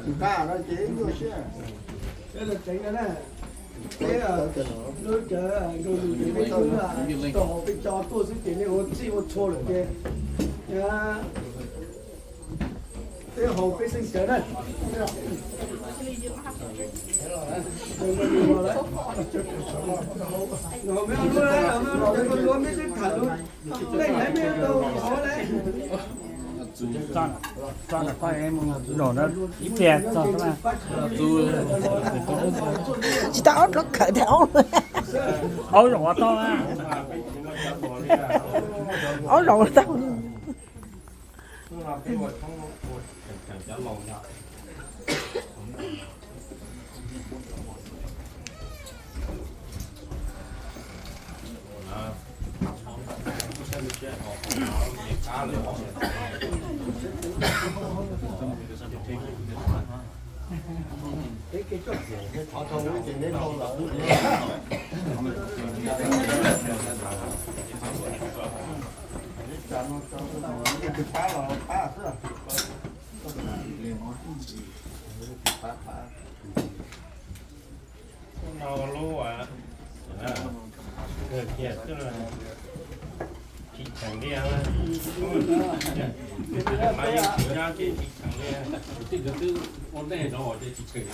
Nqa no ces nyuaj siab. Peb los tseev no na, peb lub cawv nkaus yus ces peb twb tau hauv peb co tuaj xwb ces nej ua txij ua txhua lawm ces peb haus peb xeeb cawv na. Luag meb xeeb tham lus, nej nyiam meb tau hauv lawm. Zaum no ib pliag txog. Tsis tau aub rov khawm tau aub. Aub zaum tau, aub zaum tau. Hnub no lub kawg kiag twb tsis cheem li, mas yeej tsis nyob ces tsis cheem li. Tus twb ua ntej no ces tsis cheem.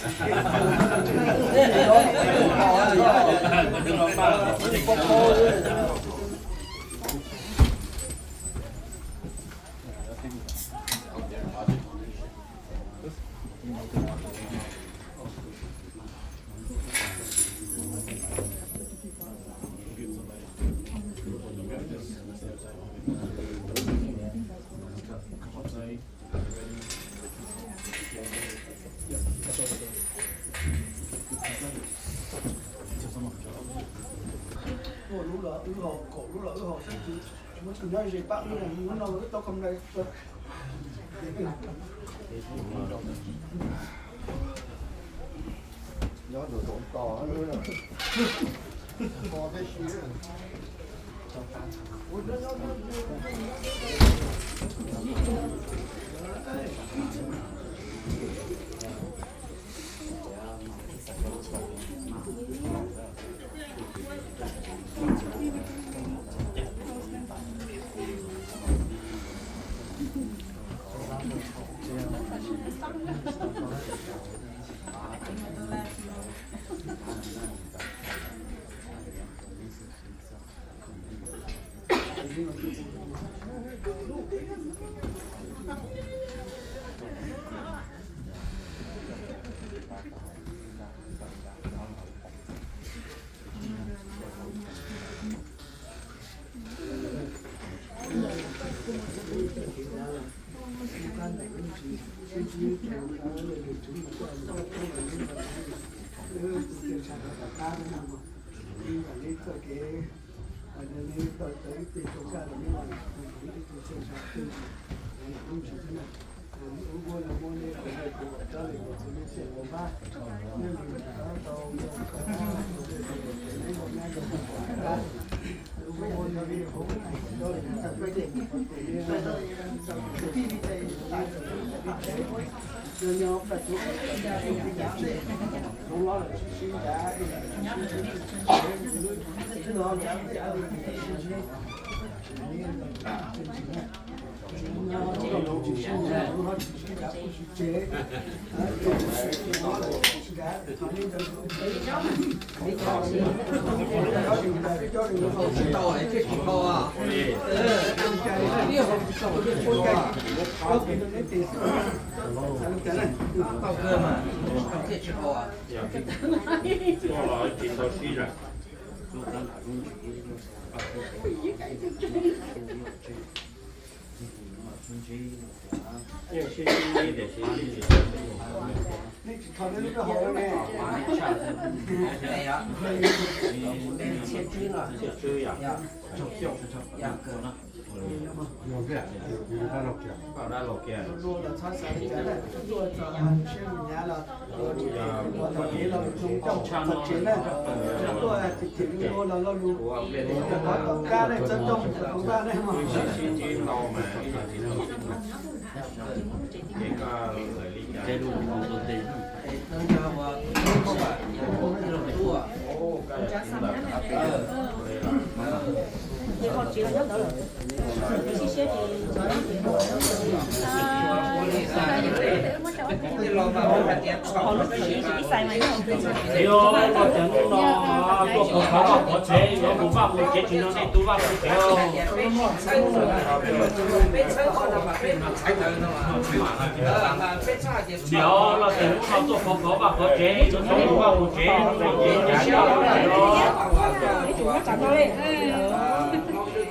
Muaj lub los wb haus, kaum lub los wb haus, sab tus muab tus nyob ze pab wb, hnub no wb tau kom nai. Nyob nraum zoov tos, ho tib si. Yog los tias hnub no tuaj pov khov vaj pov tsev, yuav mus vaj mus tsev tsis nrog nej tu vaj tu tsev. Niam los tias hnub no tuaj pov khov vaj pov tsev, yuav mus vaj mus tsev,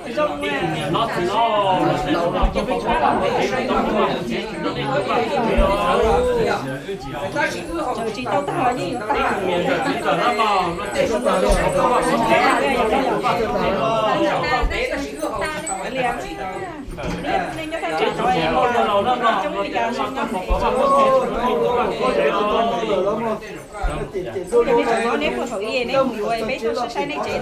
ib tug niam no txiv no, los tias hnub no tuaj pov khov vaj pov tsev, tsis nrog nej tu vaj tu tsev os. Tsis tau tag los yeej yuav tag. Neb puag thaum ub neb mus yuav peb tug saib saib neb tsev ntawd mas.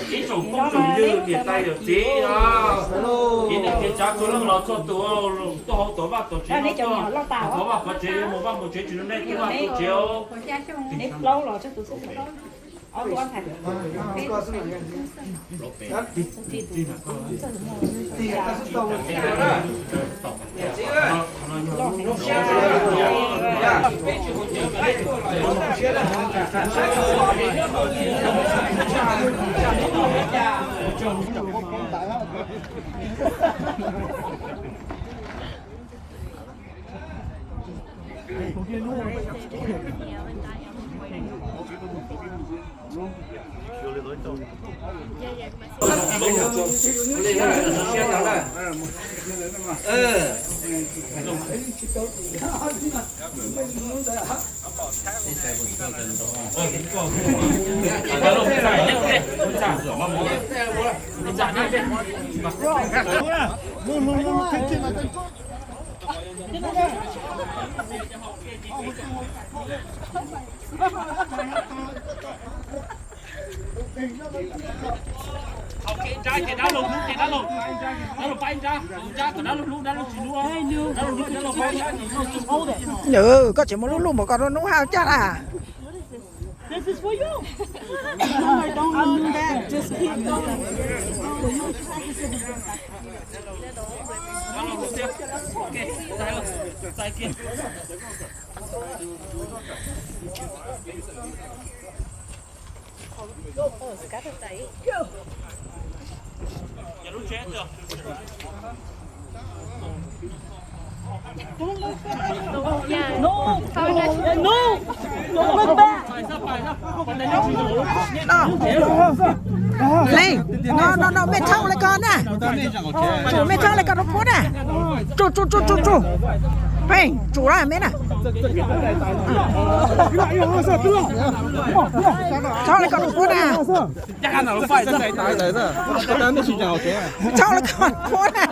Ib tsoom phooj tsoom ywg niam tais yawm txiv, ib tsoom kev tsav txhua leej los txhua tus, tuaj hauv tom vaj tom tsev no, tom vaj tom tsev yuav mus vaj mus tsev tsis nrog nej tu vaj tu tsev. Nws, koj tseem muaj lub lub npaum koj rau hnub haj caj las. This is for you. I knew that. Just keep going. Leej, no no no, mej tshoob le ko na. Tsum, mej tshoob le ko rau puab na. Tsum tsum tsum tsum tsum. Pheej tsum lawm mej na. Tshoob le ko rau puab na. Tshoob le ko rau puab na.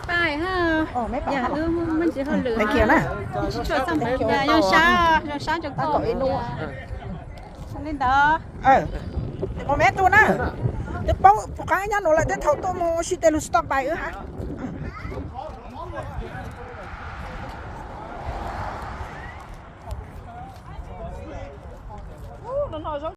Pais ha. Yog wb muaj ntsis hauj lwm, tsis tshua txog ntawd, zoo sab, zoo sab rau koj li ntawd. Mus me tub na, twb paub puas qab nyob nuav lawm, twb thaum tuaj mus ua si tej lug stop by wb hab. No no zaub